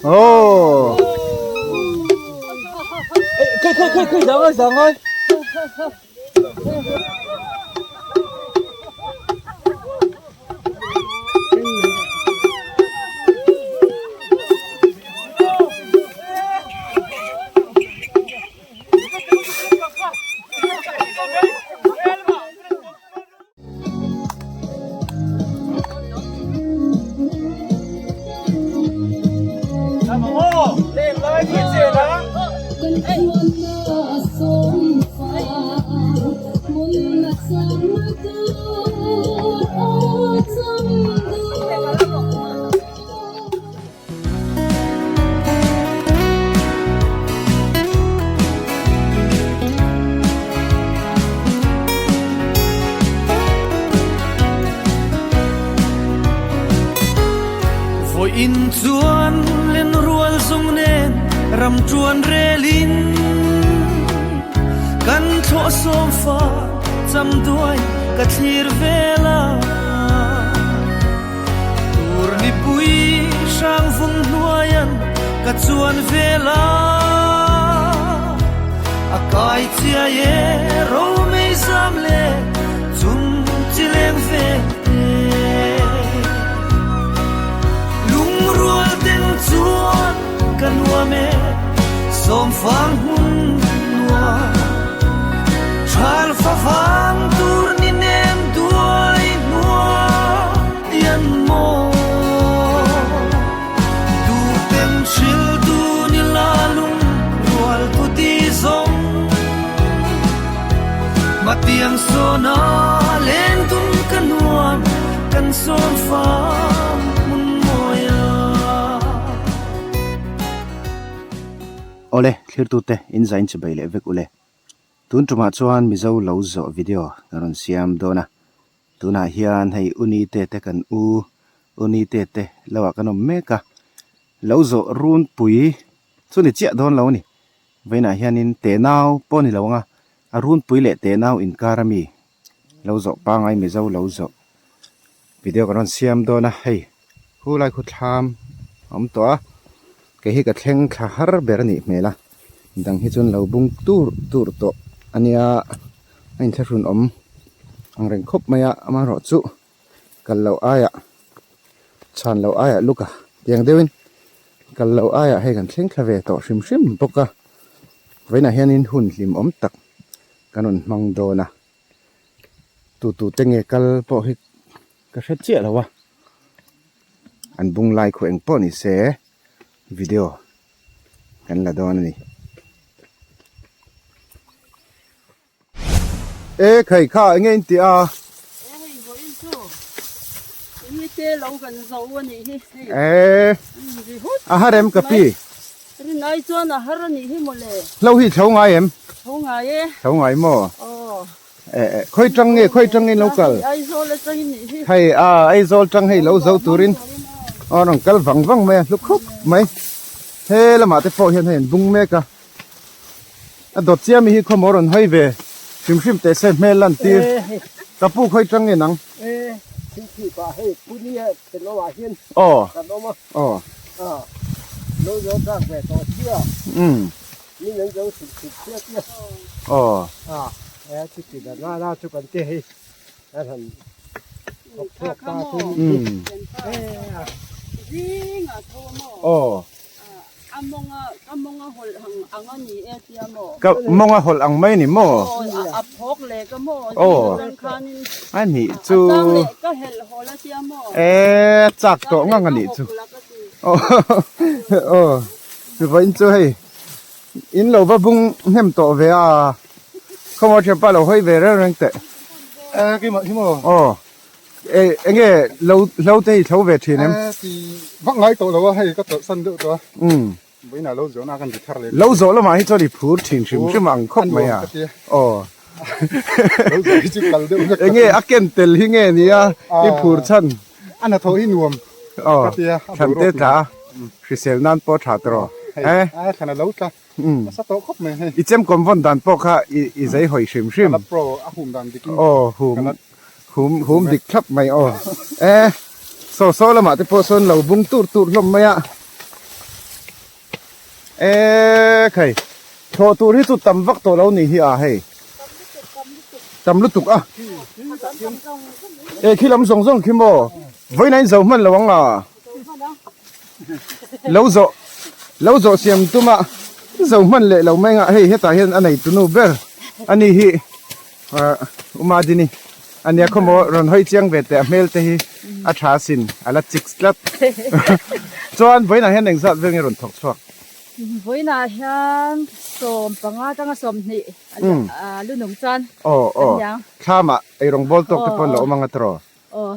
Oh. Vawiin chuan lenrual zawng nen ram ṭuan relin kan thlawh sawm fa cham duai ka thlir vel a. Tur nipui hrang vung hnuaian ka chuan vel a, a kai chiai e ro mei zam le chung chi leng ve te. Lungrual teng chuan ka nuam e sawmfang hmun nuam Thal fa vang tur ni nem duai hnuai an maw Tu ten hril tu ni la lung rual tu ti zawng Matiang sawna len tum ka nuam kan sawm fang hmun mawi a. Awle, thlirtute in zain chibai leh vek ule. Tun tumah chuan Mizo lo zawh video ka rawn siam dawn a, tunah hian hei Uni te te kan u Uni te te lo ah kan awm mek a, lo zawh runpui chu ni chiah dawn lo a ni, vawiinah hianin tenau pawh a ni lo ang a, a runpui leh tenau inkar ami lo zawh pangai Mizo lo zawh video kan rawn siam dawn a, hei khu lai khu thlam a awm tawh a, kei hi ka thleng thla har ber a nih hmel a, midang hi chuan lo bung tur tur tawh a nia a inthlahrun awm ang reng khawp mai a amaherawh chu kal loh aiah chhan loh aiah luka tiang deuhin kal loh aiah hei kan thleng thla ve tawh hrim hrim bawk a vawiinah hianin hun hlim awm tak kan rawn hmang dawn a tu tu te nge kal pawh hi ka hre chiah lo a an bung lai khaw eng pawh ni se video kan la dawn a ni e khai kha enge in tih a e a har em ka pi Rinai chuan a har a nih hi mawle. Hlo hi thlo ngai em? Thlo ngai e. Thlo ngai maw? Aw. E e khawi tang nge khawi tang nge lo kal? Aizawl atang in nih hi. Hei a Aizawl tang hei lo zo turin aw rawn kal vang vang mai a hlu khup mai. He lamah te pawh hian hei an bung mek a. A dawt chiam hi khawmaw rawn hawi ve hrim hrim teh se hmel lan tir. Ka pu khawi tang nge nang? E thingthi pah hei Punia thenawmah hian kan awm a. Aw. A lo zo tak ve tawh sia. Umm. Min an zo chhuk chhuk chiah chiah. Aw. A he chu ti dan na na chu kan ti hei an han thawk chhuak ta chu ni hi. Umm. E a. Zing a tho a maw? Aw. A mawnga ka mawnga hawlh ang ang a ni e tia maw? Ka mawnga hawlh ang mai ni maw? Aw a phawk leh ka maw? Aw. Zing atang khanin. A nih chu. A chang leh ka helh hawl a tia maw? E chak tawh ngang a nih chu. Aw aw vawiin chu hei in lo va bung hnem tawh ve a khawmaw thianpa lo hawi ve reng reng teh. E keimah hi maw? Aw e enge lo hlo te hi thlo ve thin em? E ti vak ngai tawh lo a hei ka tawlh san deuh tawh a. Umm. Vawiinah lo zawhna kan ti thar leh. Lo zawh lamah hi chuan i phur thin hrim hrim ang khawp mai a. Aw. Lo zawh hi chu kal deuh vek. Enge a ken tel hi nge nia i phur chhan. A hnathawh hi nuam Aw. ka tia. Thlan te tla hrisel nan pawh tha tawh. Hei a thlan a lo tla. Nasa tawh khawp mai hei. I chemkawm vawn dan pawh kha i zei hawi hrim hrim. Ka la pro a hum dan dik in. Aw hum hum hum dik thlap mai aw. E saw saw lamah te pawh sawn lo bung tur tur hlawm mai a. E khai thlawh tur hi chu tam vak tawh lo ni hi a hei tam lutuk a e khi lam zawng zawng khi maw vawiin a in zo hman lo ang a lo zawh lo zawh siam tuma zo hman leh lo mai ang a hei hetah hian a nei tunu ber a ni hi ah Uma Dini a nia khaw maw rawn hawi chiang ve teh a hmel te hi a tha asin a la chik tlat chuan vawiinah hian engzat vel nge rawn thawk chhuak. Vawiinah hian 15 atanga 20 a lunung chuan aw aw thlamah eirawng bawl tawk te pawh an lo awm ang a tiraw. Aw.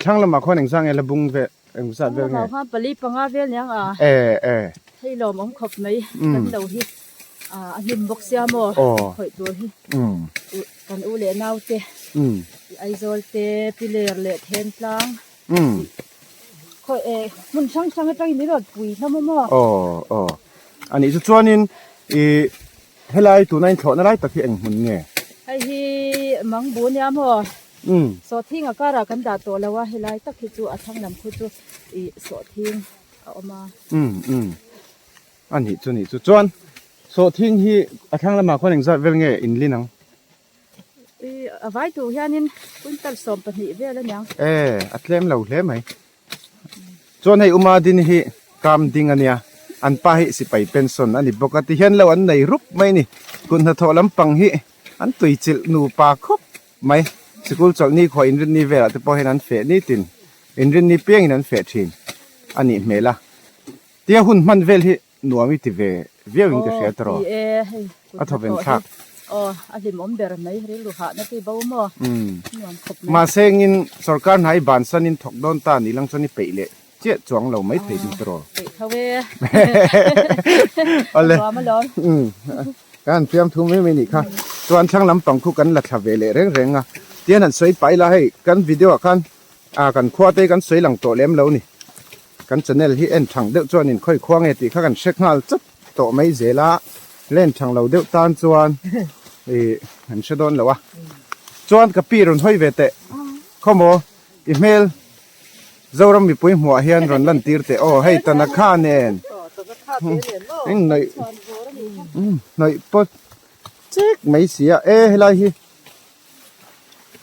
Thlang lamah khuan engzah nge la bung ve engzat vel nge? Thlang lamah khuan pali panga vel niang a. E e. Hei lawm awm khawp mai kan lo hi a hlim bawk sia maw khawih tur hi kan u leh nau te Aizawl te Piler leh Thentlang khawi e hmun hrang hrang atangin min rawn pui hlawm a maw. Aw aw anih chu chuanin i helai tuna inthlawhna lai tak hi eng hmun nge? Hei hi Mangbu nia maw. Sawhthing a karah kan dah tawh lo a, helai tak hi chu a thlang lam khu chu ih sawhthing a awm a. Umm umm a nih chu nih chu chuan sawhthing hi a thlang lamah khuan engzat vel nge in lin ang? Ih a vai tur hianin quintal 12 vel a niang. E a tlem lo hle mai. Chuan hei Uma Dini hi kam ding a nia, an pa hi sipai pension a ni bawk a tihian lo an nei rup mai a ni. Kut hnathawh lampang hi an tuichilh nupa khawp mai. Sikul chawlhni khuah inrinni velah te pawh hian an feh nitin inrinni piangin an feh thin a nih hmel a. Tia hun hman vel hi nuam i ti ve viau in ka hria tawh. Aw ti e hei a thawven thlak. Aw a hlimawm ber mai rilru hahna te bo maw nuam khawp mai. Mahse engin sorkar hna i bansan in thawk dawn ta ni lang chuan i peih leh chiah chuang lo mai thei ding tawh. Peih tho e. Awle. Nuam alawm. Kan han fiam thu mai mai nih kha. Chuan thlang lampang khu kan la thla ve leh reng reng a. Tian han sawi pai la hei kan video ah khan ah kan khua te hi kan sawi lang tawh lem lo ni. Kan channel hi en thang deuh chuan in khawi khua nge tih kha kan hre nghal chat tawh mai zel a. La en thang lo deuh tan chuan ih an hre dawn lo a. Chuan ka pi rawn hawi ve teh. Khawmaw i hmel Zoram mipui hmuah hian rawn lan tir teh aw hei Tanakha nen eng hnawih hnawih pawt chek mai si a e helai hi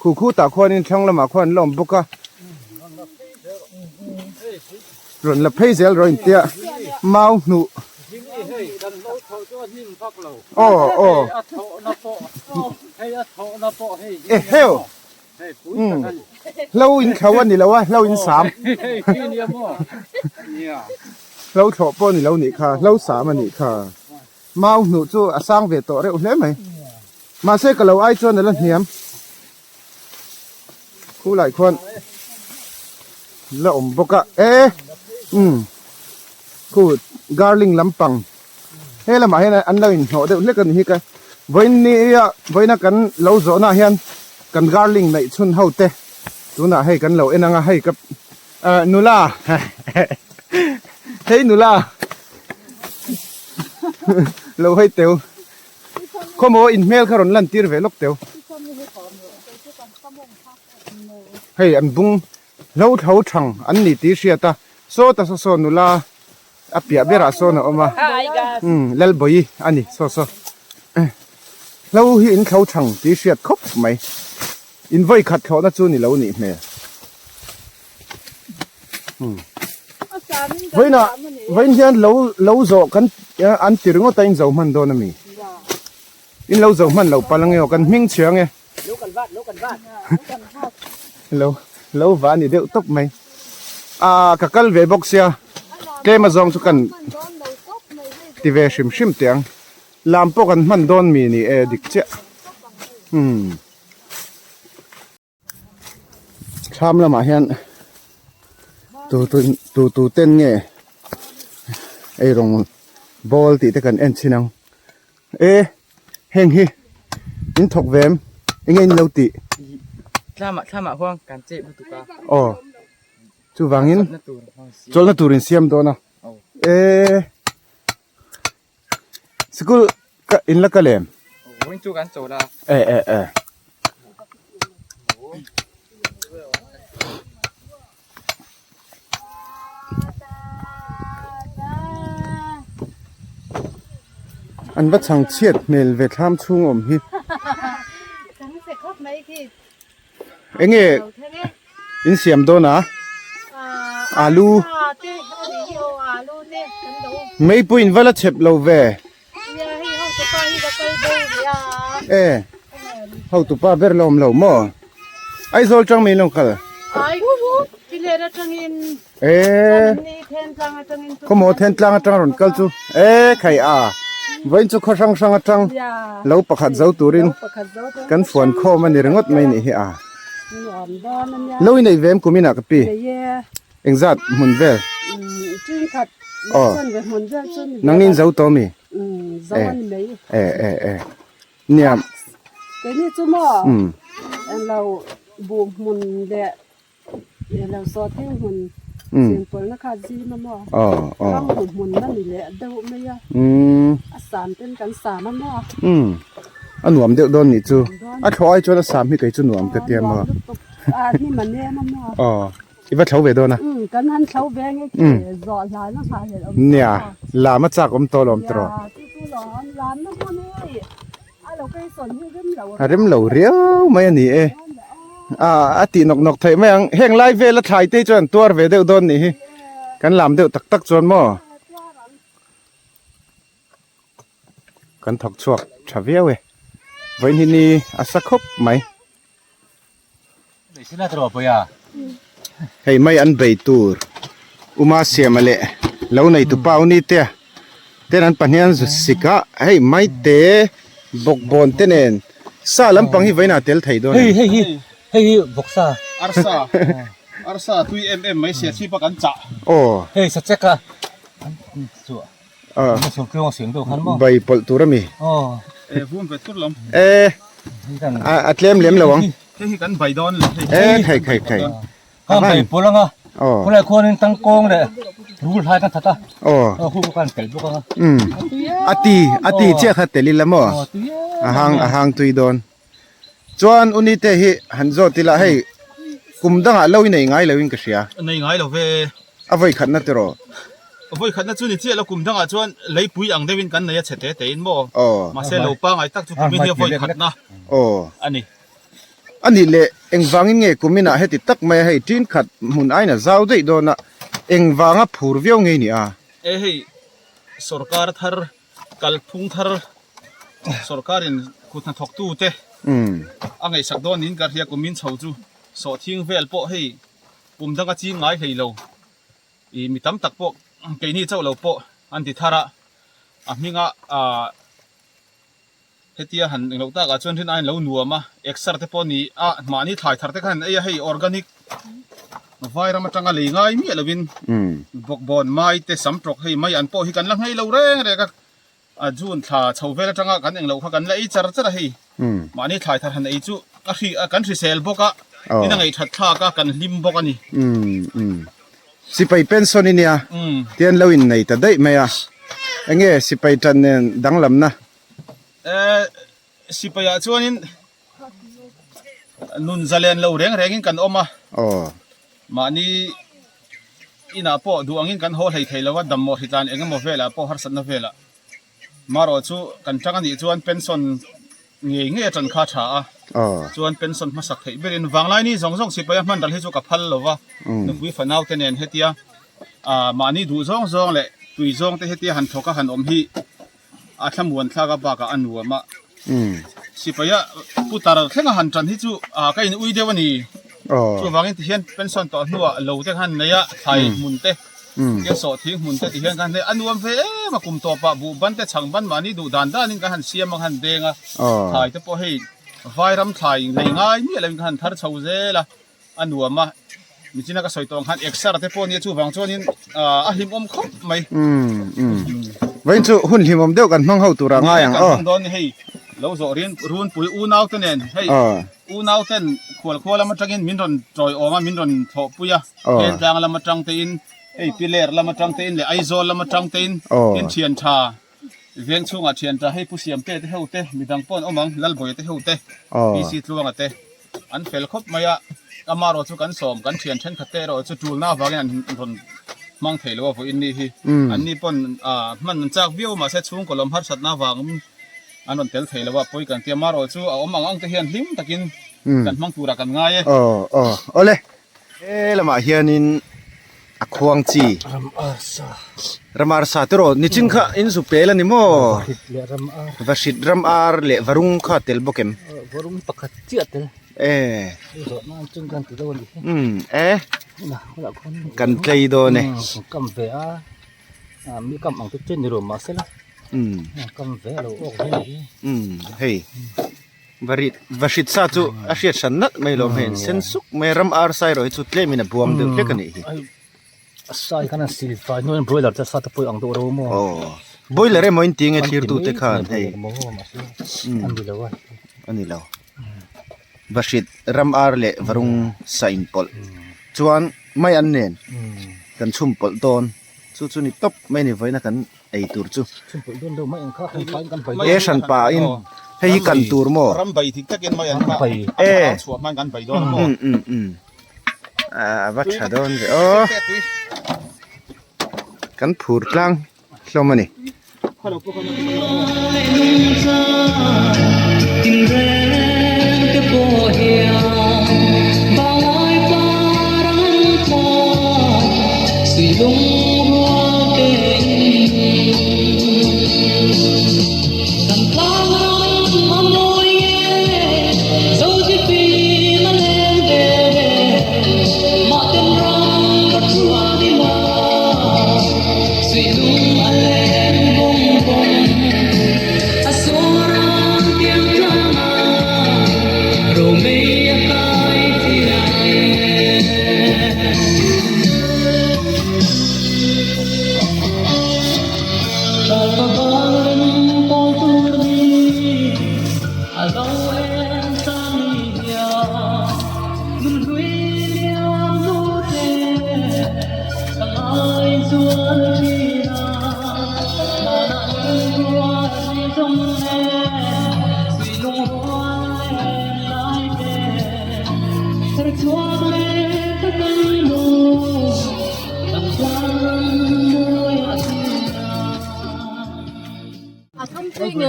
khu khu tah khuanin thlang lamah khuan an la awm bawk a rawn la phei zel rawh intia mau hnuh aw aw eheu. Hlo in thlo a ni lo a, hlo in sam. Hlo thlawh pawh a ni lo nih kha, hlo sam a nih kha. Mau hnuh chu a sang ve tawh reuh hle mai. Mahse ka lo ai chuan a la hniam. Khulai khuan la awm bawk a, e umm khu garling lampang he lamah hian an lo inhnawh deuh hlek a ni hi ka vawiin nia vawiina kan lo zawhna ah hian kan garling neih chhun ho te tunah hei kan lo en ang a hei ka ah nula hei nula lo hawi teu khawmaw in hmel kha rawn lan tir ve lawk teu hei an bung hlo thlo thang an ni tih hriat a sawta saw saw nula. A piah berah sawn a awm a, umm Lalbawi a ni saw saw. Hlo hi in thlo thang tih hriat khawp mai. In vawi khat thlawhna chu ni lo nih hmel. Umm vawiinah vawiin hian lo lo zawh kan an ti ringawt a in zo hman dawn a mi? In lo zo hman lo palh ange aw kan hming chhia ange. Lo lo va ni deuh tawp mai. Ah ka kal ve bawk sia tlem azawng chu kan ti ve hrim hrim teh ang. Lam pawh kan hman dawn mi ni e dik chiah. Umm. Thlam lamah hian tu tu tu tu ten nge eirawng bawl tih te kan en chhin ang e heng hi in thawk ve em enge in lo tih thlamah thlamah huang kan cheh lutuk a aw chuvangin chawlhna tur in siam dawn a e Sikul ka in la kal em? Vawiin chu kan chawl a. E e e. An va chhang chhiat hmel ve thlam chhung awm hi. Enge in siam dawn a? Alu. Meipui in va la chep lo ve. E hotupa ber la awm lo maw? Aizawl tang mai lo kal. E khawmaw then tlang atang rawn kal chu e khai a vawiin chu khaw hrang hrang atang lo pakhat zo turin kan fuan khawm a ni ringawt mai nih hi a lo inei ve em kum inah ka pi engzat hmun vel aw nangni in zo tawh ami e e e nia A nuam deuh dawn nih chu a thlawh ai chuan a sam hi kei chu nuam ka tia maw aw i va thlo ve dawn a nia lam a chak awm tawh lawm tawh A rem lo riau mai a ni e. A a tih nawk nawk theih mai ang. Heng lai vela thlai te hi chuan tuar ve deuh dawn nih hi. Kan lam deuh tak tak chuan maw. Kan thawk chhuak tha viau e. Vawiin hi ni a sa khawp mai. Hei mai an bei tur Uma Siama leh lo nei tu pa Uni te ten an pahnih an zu sik a hei mai te bawkbawn te nen sa lampang hi vawiin ah tel thei dawn hei hei hi hei hi vawksa arsa arsa tui em em mai sia chhipa kan chah aw hei sa chek a chu Bai pawlh tur a mi? E a tlem lem lo ang. E khai khai khai. Kan bai pawlh anga. Khulai khuanin tangkawng leh rul hlai kan that a. Aw. Hu kan tel bawk anga. Um. A ti a ti chiah kha tel ila maw? A hang a hang tui dawn. Chuan Unite hi han zawt ila hei kum dangah lo i nei ngai lo in ka hria. Nei ngai lo ve. A vawi khatna tiraw? A vawi khatna chu ni chiah lo kum dangah chuan leipui ang deuhin kan nei a chhe te te in maw? Aw. Mahse lo pangai tak chu kumin hi a vawi khatna Aw. a ni. A nih leh engvangin nge kuminah heti tak mai a hei tin khat hmun aina zau daih dawn a engvanga phur viau ngei ni a? E hei sorkar thar Kalphung thar sorkarin kut hnathawktute a ngaihsak dawn niin ka hria kumin chho chu sawhthing vel pawh hei kum danga ching ngai hlei lo ih mi tam tak pawh keini chauh lo pawh an ti thar a a hminga ah hetia han englo takah chuan rin aiin lo nuam a exer te pawh ni a mahni thlai thar te khan an ei a hei organic Vairam atanga lei ngai miah lovin bawkbawn mai te sam tawk hei mai an pawh hi kan la nghei lo reng reng a, a June thla chho vel atanga kan englo kha kan la ei char char a hei mahni thlai thar han ei chu a hri kan hrisel bawk a in a ngeihthat thlak a kan hlim bawk a ni. Sipai pension i nia tian lo in nei ta daih mai a, enge sipai tan nen danglamna? Sipai ah chuanin Nun zalen lo reng rengin kan awm a, mahni inah pawh duh angin kan haw hlei thei lo a, dammaw hritlan eng emaw velah pawh harsatna velah marawh chu kan tang a nih chuan pension ngei ngei a tan kha a tha a, chuan pension hmasak theih berin vanglaini zawng zawng sipaia hman ral hi chu ka phal lo va, nupui fanau te nen hetia mahni duh zawng zawng leh tui zawng te hetia han thawk a han awm hi A thlamuan thlak a bakah a nuam a. Sipaia putar thleng a han tan hi chu ka in ui deuh a ni. Chuvangin tihian pension tawh hnuah lo te khan nei a, thlai hmun te, tiang sawhthing hmun te tihian kan nei a nuam ve em a kum tawpah buh ban te chhang ban mahni duh dan danin kan han siam a kan han deng a. Thlai te pawh hei vairam thlai lei ngai miah loin kan han thar chho zel a. A nuam a, michina ka sawi tawh ang khan exer te pawh nia chuvang chuanin a hlimawm khawp mai. Vawiin chu hun hlimawm deuh kan hmang ho tur ah ngai ang aw. Kan hmang dawn ni hei lo zawh rin runpui unau te nen hei unau ten khualkhua lam atangin min rawn tawiawm a min rawn thlawhpui a Thentlang lam atang te in hei Piler lam atang te in leh Aizawl lam atang te in tin thian tha veng chhungah thian tha hei Pu Siamte te ho te midang pawh an awm ang Lalbawia te ho te PC Tluanga te. An fel khawp mai a, amaherawh chu kan sawm kan thian thenkhat te erawh chu tulna avangin an rawn hmang thei lo a vawiin ni hi. Anni pawn hman an chak viau mahse chhungkaw lawm harsatna avangin an rawn tel thei lo a, pawi kan tia marawh chu a awm ang ang te hian hlim takin kan hmang turah kan ngai e. Aw aw awle he lamah hianin a khuang chi ram arsa ram arsa te rawh nichin kha in zu pel a ni maw vahrit leh ram ar vahrit ram ar leh varung kha tel bawk em varung pakhat chiah tel e zawhna an chung kan ti deuh a ni hi umm e kan tlei dawn e kam ve a mi kam ang te chen ni rawh mahse la umm kam ve a lo awk ve a ni hi umm hei Varit vahrit sa chu a hriat hran nalh mai lo hei sen suk mai ram ar sai erawh hi chu tlem in a buang deuh hlek a nih hi. A sai khan a sil fai hnuaiin broiler te sa te pawh ang deuh ro maw. Aw boiler emaw in ti nge thlir tu te khan hei. A ni lo a. A ni lo. Vahrit ram ar leh varung sa in pawlh chuan mai an nen kan chhum pawlh dawn chu chu ni tawp mai ni vawiin a kan ei tur chu e hran pa in hei hi kan tur maw ram bai thik takin mai an kha e chhuah hman kan bai dawn maw um um um a va tha dawn ve aw kan phur tlang hlawm a ni.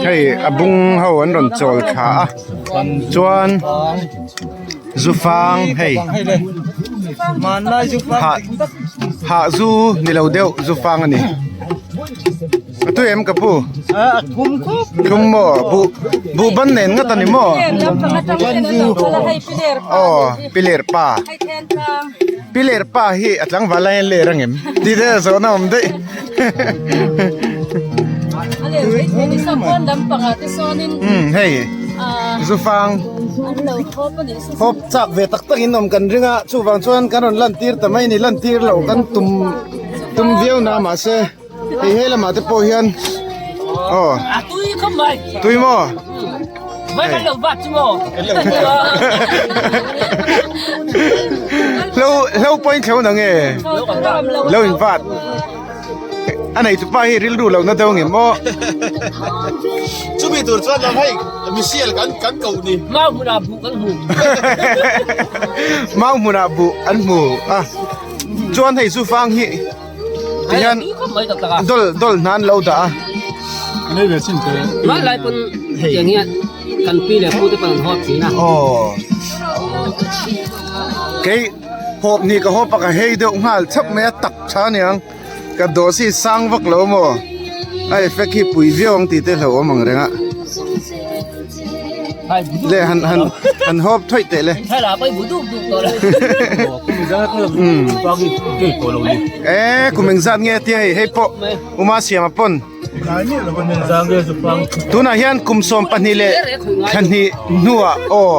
Hei a bung ho an rawn chawl thla a chuan zufang hei hah hah zu ni lo deuh zufang a ni a tui em ka pu thlum maw buh buh ban nen ngawt a ni maw aw piler pa. Pi ler pa hi a tlangval lai an ler angem tih te zawhna awm daih. Umm hei zufang hawp chak ve tak tak in awm kan ring a chuvang chuan kan rawn lan tir ta mai a ni lan tir loh kan tum tum viau na mahse hei he lamah te pawh hian aw tui maw. Hlo hlo pawhin thlo na nge lo in vat a nei tupa hi rilru lo na deuh nge maw chumi tur chuan lam hei misial kan kan ko ni mau hmunah buh kan hmu mau hmunah buh an hmu a chuan hei chu fang hi tihian dol dol hna an lo dah a hmanlai pawn tiang hian kan pi leh pu te pawn an hawp thin a aw kei hawp ni ka hawp a ka hei deuh nghal chhap mai a tak tha aniang ka dawh si sang vak lo maw a effect hi pui viau ang tih te hlauhawm ang reng a. Le han han han hawp thawih teh le. E kum engzat nge tia hei hei pawh uma siama pawn. Tunah hian kum 12 leh thla hnih hnuah aw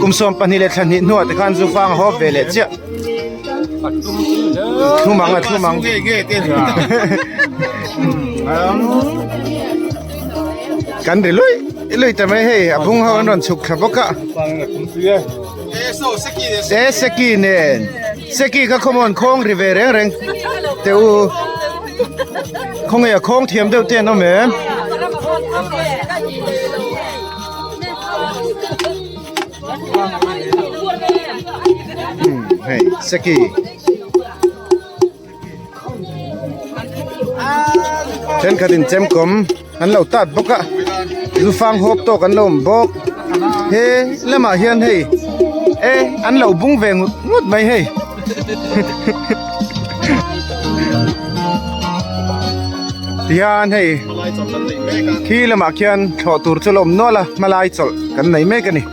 kum 12 leh thla hnih hnuah te khan zufang a hawp ve leh chiah. Thlum ang a thlum ang. Kan ri lui lui ta mai hei a bung ho an rawn chhuk thla bawk a e seki nen seki kha khawmawn khawng ri ve reng reng teh u khawnge a khawng thiam deuh te an awm em hei seki. Thenkhatin chemkawm an lo tat bawk a lufang hawp tawk an lo awm bawk he lamah hian hei e an lo bung ve ngut ngut mai hei tihian hei khi lamah khian thlawh tur chu a lo awm nual a hmalai chawlh kan nei mek a ni.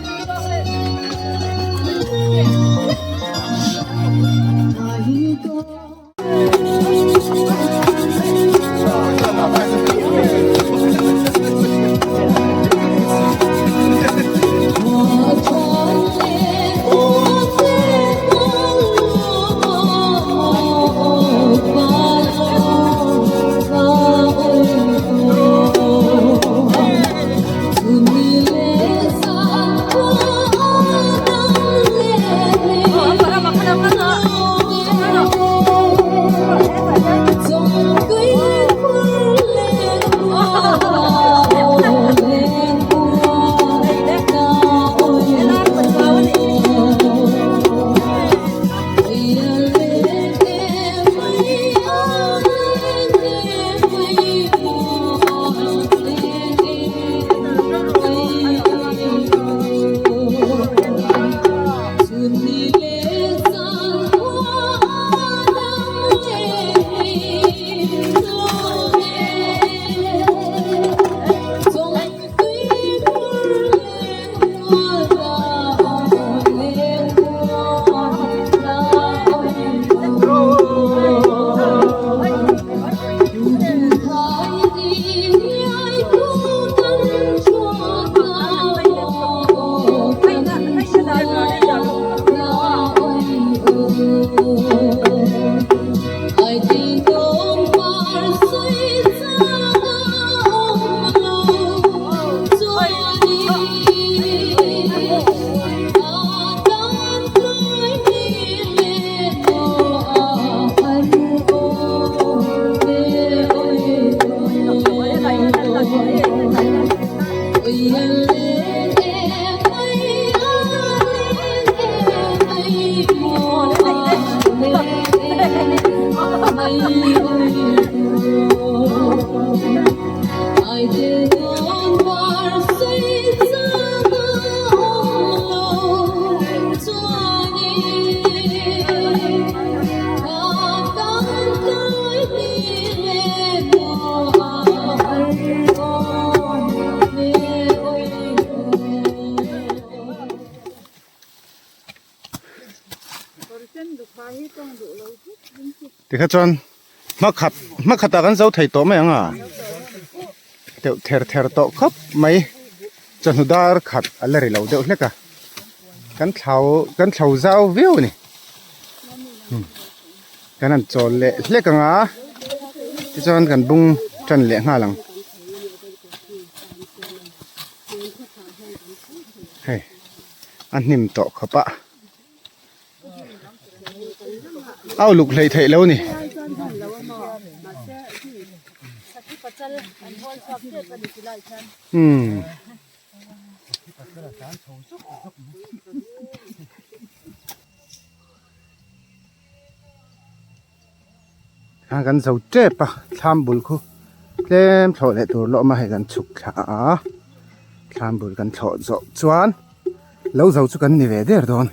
Tikha chuan hmakhat hmakhatah kan zo thei tawh mai ang a deuh ther ther tawh khawp mai chawhnu dar khat a la ri lo deuh hlek a kan thlau kan thlo zau viau a ni kan han chawl leh hlek ang a tichuan kan bung tan leh nghal ang hei a hnim tawh khawp a. A uluk hleih theih lo ni. Umm. A kan zo tep a thlam bul khu tlem thlawh leh tur lawm a hei kan chhuk thla a thlam bul kan thlawh zawh chuan lo zo chu kan ni ve der dawn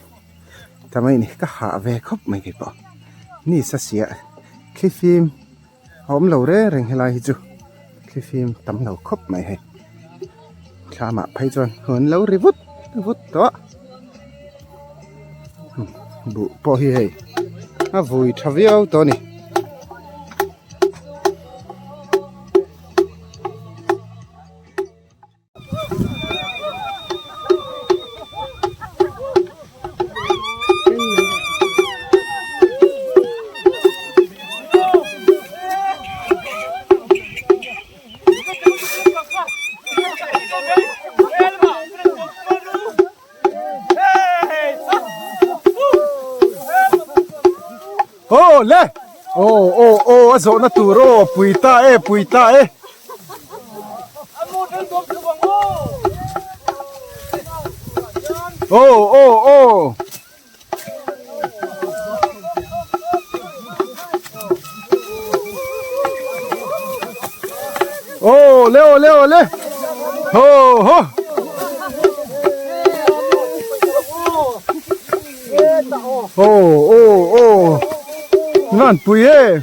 ta mai ni ka hah ve khawp mai kei pawh ni sa sia thlifim a awm lo reng reng helai hi chu thlifim tam lo khawp mai hei thlamah phei chuan an lo ri vut vut tawh a. Buh pawh hi hei a vui tha viau tawh a ni. Aw le aw aw aw a zawhna tur aw pui ta e pui ta e aw aw aw Awle awle awle. Ho ho. Oh oh oh. Ngan pui e.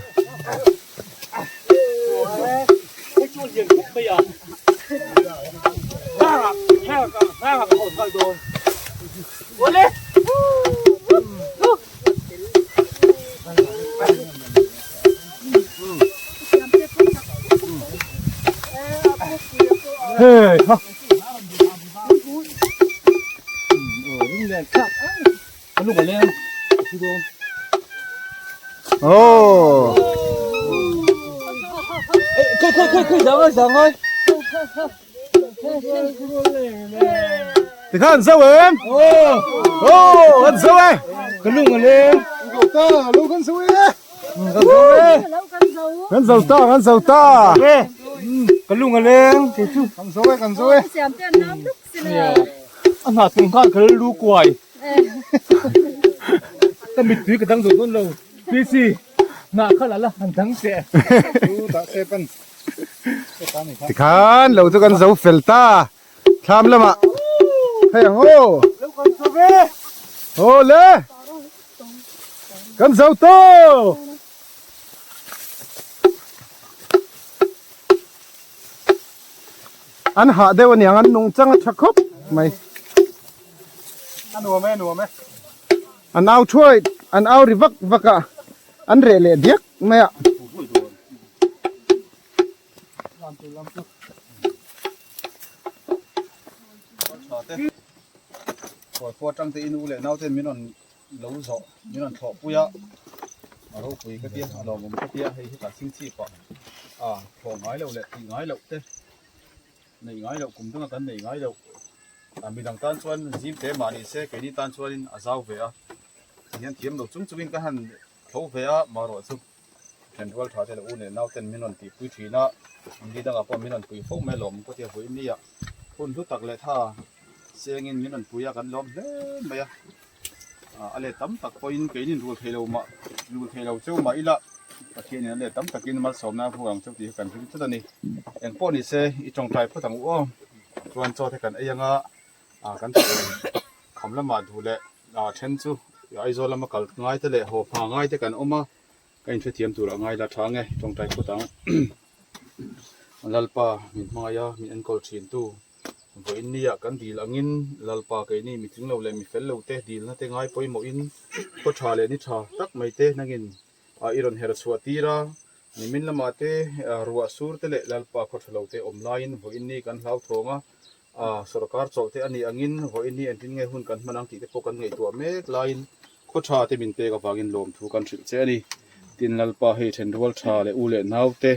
Hey, ha. Oh. Khơi khơi khơi khơi giang ơi giang ơi. Ti khan zo em. Oh, kan zo e. Cái lung ở lên. Ta lo kan zo e. Kan zo ta, kan zo ta. Cái lung ở lên. Kan zo e kan zo e. Siam te nam luk sila. Anh hạt tung khan cái lu quài. Cái mịt túi cái tăng rồi luôn lâu. PC. Nà khá là là hàng thắng sẽ. Ta se pan. Ti khan lo chu kan zo fel ta. Thlam lama. Hei ang o. Ole. Kan zo to. An hah deuh aniang an nung chang a tha khawp mai. A nuam e nuam e. An au thuai an au ri vak vak a an reh leh diak mai a. Khawi khua tang te in u leh nau ten min rawn lo zawh min rawn thlawh pui a a ropui ka tia a lawmawm ka tia hei hi tah chingchip ah a thlawh ngai loh leh tih ngai loh te neih ngai loh kum danga kan neih ngai loh a midang tan chuan zim te mah ni se keini tan chuanin a zau ve a tihian thiam lo chung chungin ka han tho ve a marawh chu then rual tha te leh u leh nau ten min rawn tihpui thin a ni dangah pawh min rawn pui fo mai alawm ka tia vawi nia hun hlu tak leh tha sengin min rawn pui a kan lawm hle mai a a let tam tak pawhin keinin rul thei lo mah rul thei lo cheu mah ila Pathianin a let tam takin malsawmna a hmu ang cheu tih hi kan hlim tlat a ni engpawh ni se i tawngtai phawt ang u aw chuan chaw te kan ei anga ah kan kham lamah duh leh ah then chu Aizawl lama kal ngai te leh haw pha ngai te kan awm a ka inhrethiam tur a ngai la tha nge tawngtai phawt ang Lalpa min hmangaih a min enkawl thin tu vawiin nia kan dil angin Lalpa keini mi tling lo leh mi fel lo te dilna te ngai pawimawhin khaw tha leh ni tha tak mai te nangin ah i rawn her chhuah tir a nimin lamah te ruah sur te leh Lalpa khaw tha lo te awm laiin vawiin ni kan hlauthawng a ah sorkar chawlh te a nih angin vawiin hi engtin nge hun kan hman ang tih te pawh kan ngaihtuah mek laiin khaw tha te min pek avangin lawmthu kan hrilh che a ni. Tin Lalpa hei then rual tha leh u leh nau te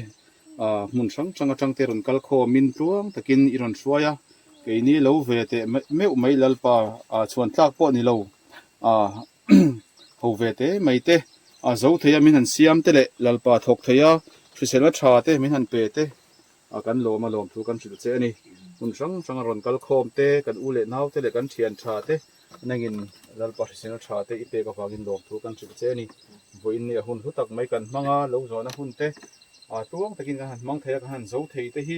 ah hmun hrang hrang atang te rawn kal khawmin tluang takin i rawn hruai a, keini lo ve teh meuh mai Lalpa ah chhuan tlak pawh ni lo ah ho ve te mai te a zo thei a min han siam te leh Lalpa thawk thei a hriselna tha te min han pe te a kan lawm a lawm thu kan hrilh che a ni. Hmun hrang hrang a rawn kal khawm te, kan u leh nau te leh kan thian tha te nangin Lalpa hriselna tha te i pek avangin lawm thu kan hrilh che a ni. Vawiin ni a hun hlu tak mai kan hmang a, lo zawhna hun te a tluang takin kan han hmang thei a, kan han zo thei te hi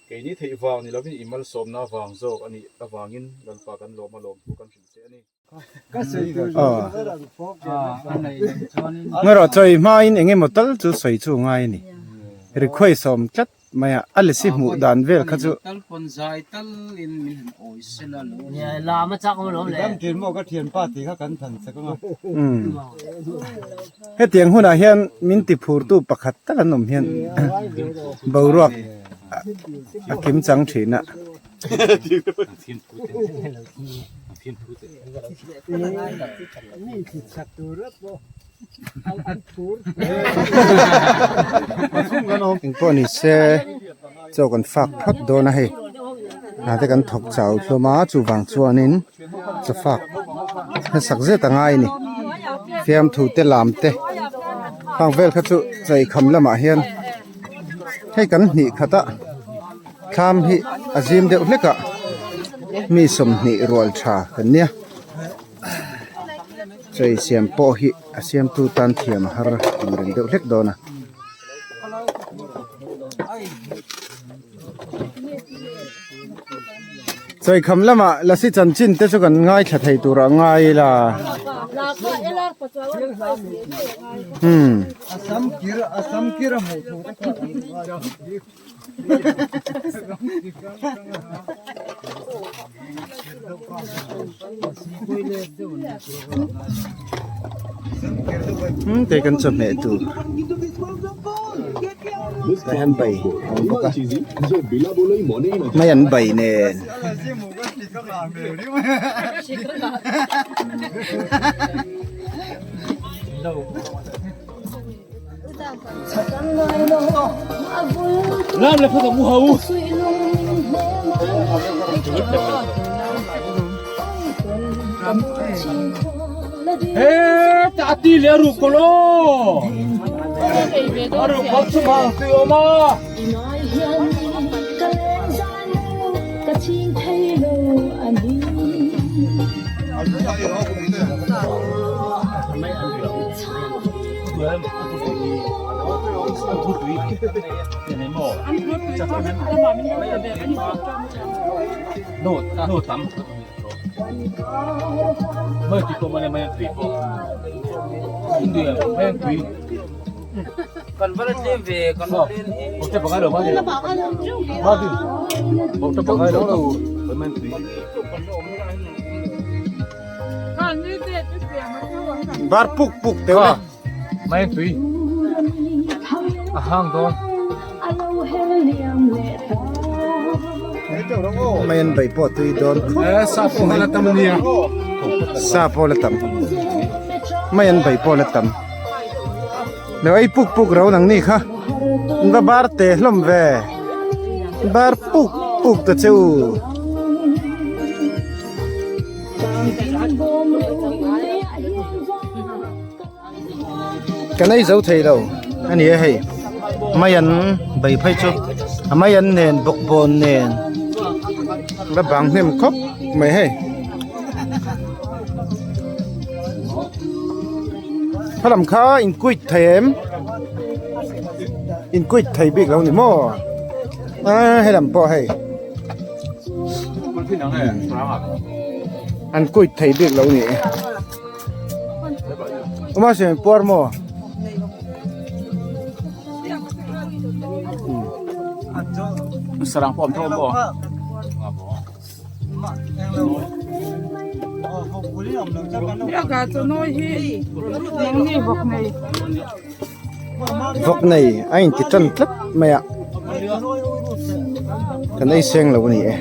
keini theih vang ni lovin i malsawmna vang zawk a nih avangin Lalpa kan lawm a lawm thu kan hrilh che a ni. Ngarawh chawi hmain eng emaw tal chu sawi chu ngai a ni. Request a awm tlat mai a, a lesi hmuh dan vel kha chu. Hetiang hunah hian min ti phurtu pakhat tak an awm hian boruak a kim chang thin a. Engpawh ni se chaw kan fak phawt dawn a hei hna te kan thawk chau hlawm a chuvang chuanin chaw fak hmasak zet a ngai a ni fiamthu te lam te khang vel kha chu chaikham lamah hian hei kan hnih khat a. Thlam hi a zim deuh hlek a mi 20 rual tha kan nia chei siam pawh hi a siamtu tan thiam a har ang reng deuh hlek dawn a. Chawikham lamah lasi chanchin te chu kan ngaithla thei tur a ngai ila. Hmm. Hmm te kan chawhmeh tur tah hian bai a awm bawk a mai an bai nen. Bar puk puk teuh le. Mai tui a hang dawn. Mai an bai pawh tui dawn khawp. Eh sa pawh la tam ania. Sa pawh la tam. Mai an bai pawh la tam. Lo ei puk puk ro nang ni kha. Va bar te hlawm ve. Bar puk puk ta che u. Kan ei zo thei lo a ni a hei mai an bei phei chu a mai an nen bawkbawn nen la bang hnem khawp mai hei khalam kha in quit thei em in quit thei bik lo ni maw a helam pawh hei. An kuit thei bik lo ni e. Uma siam puar maw? Sarang pawh awm tho maw? Vawk nei a inti tan tlat mai a kan ei seng lo a ni e.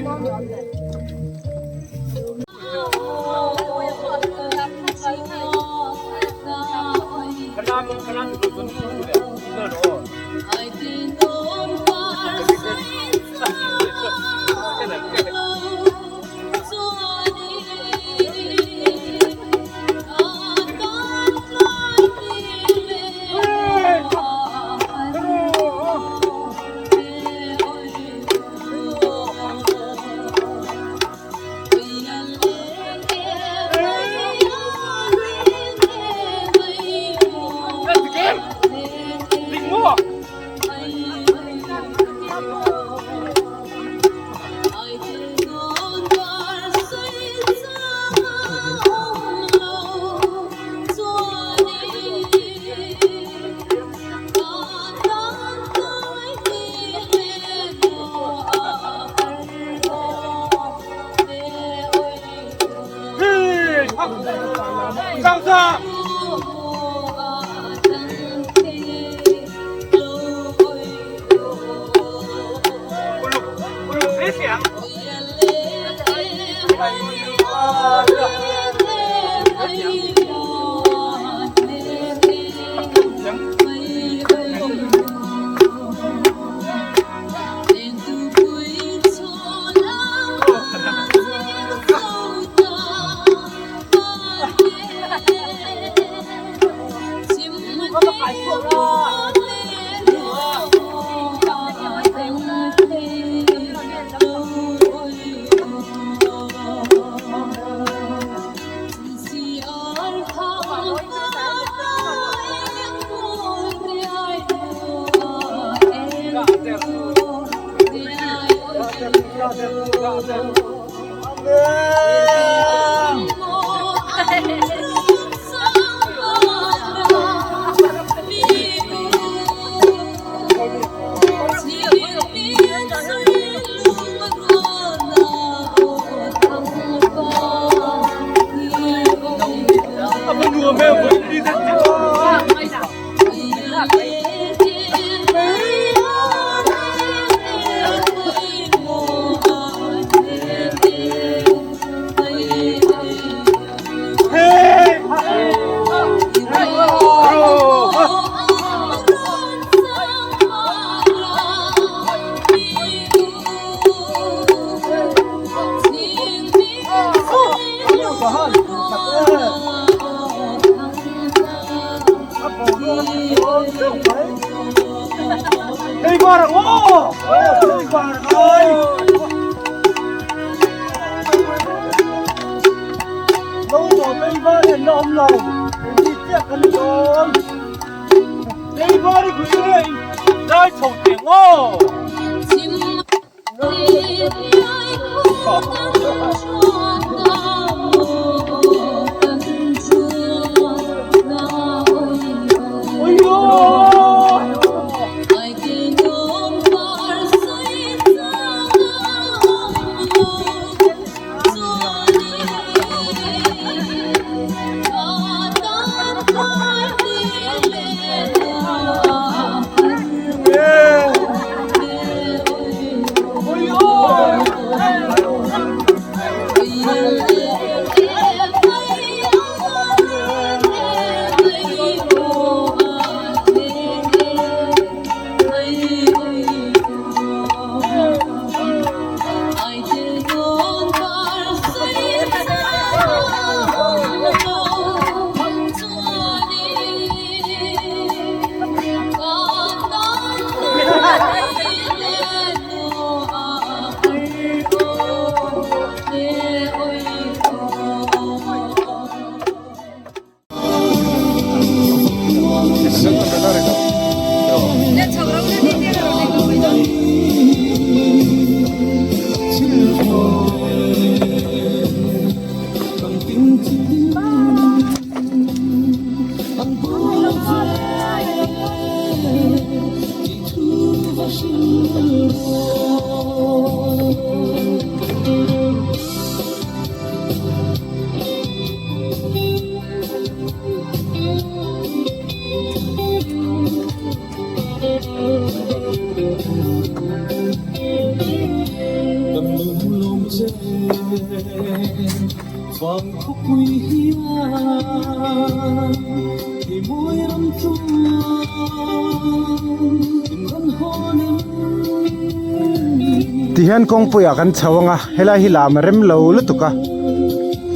Tihian kawngpuiah kan chho ang a helai hi lam a rem lo lutuk a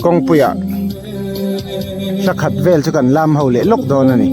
kawngpuiah hla khat vel chu kan lam ho leh lawk dawn a ni.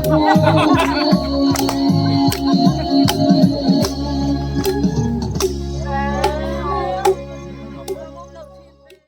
Ha ha ha!